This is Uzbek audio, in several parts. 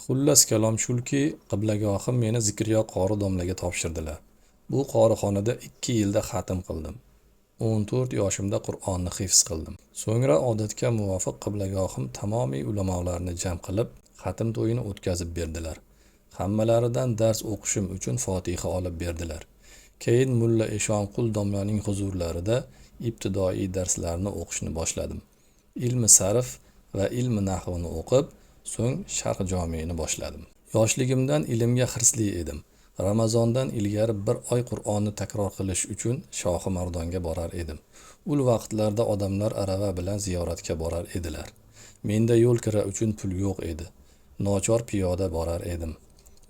Xullas kalom shulki, qiblagohim meni Zikriyo qori domlaga topshirdilar. Bu qorixonada 2 yilda xatm qildim. 14 yoshimda Qur'onni hifz qildim. So'ngra odatga muvofiq qiblagohim tamomiy ulamolarni jam qilib, xatm to'yini o'tkazib berdilar. Hammalaridan dars o'qishim uchun fotiha olib berdilar. Keyin mulla Eshonqul domlaning huzurlarida ibtidoiy darslarni o'qishni boshladim. Ilmi sarf va ilmi nahvni o'qib, so'ng sharh jomiyni boshladim. Yoshligimdan ilmga hirsli edim. Ramazondan ilgari bir oy Qur'onni takror qilish uchun Shohi Mardonga borar edim. Ul vaqtlarda odamlar arava bilan ziyoratga borar edilar. Menda yo'l kira uchun pul yo'q edi. Nochor piyoda borar edim.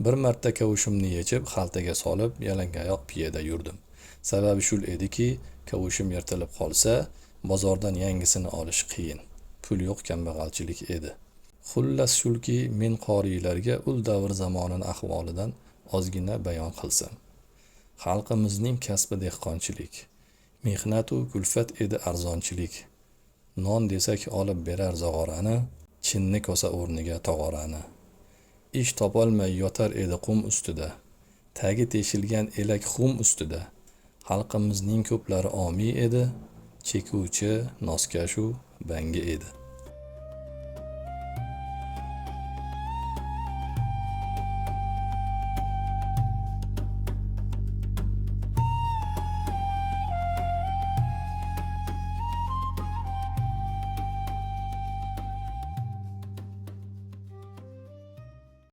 Bir marta kavushimni yechib, xaltaga solib, yalangoyoq piyoda yurdim. Sababi shul ediki, kavushim yirtilib qolsa, bozordan yangisini olish qiyin. Pul yo'q, kambag'alchilik edi. Xullas shulki, men qoriylarga ul davr zamonini ahvolidan ozgina bayon qilsam. Xalqimizning kasbi dehqonchilik. Mehnatu kulfat edi arzonchilik. Non desak olib berar zog'orani, chinni kosa o'rniga tog'orani. Ish topolmay yotar edi qum ustida. Tagi teshilgan elak xum ustida. Xalqimizning ko'plari omiy edi, chekuvchi, noskashu bangi edi.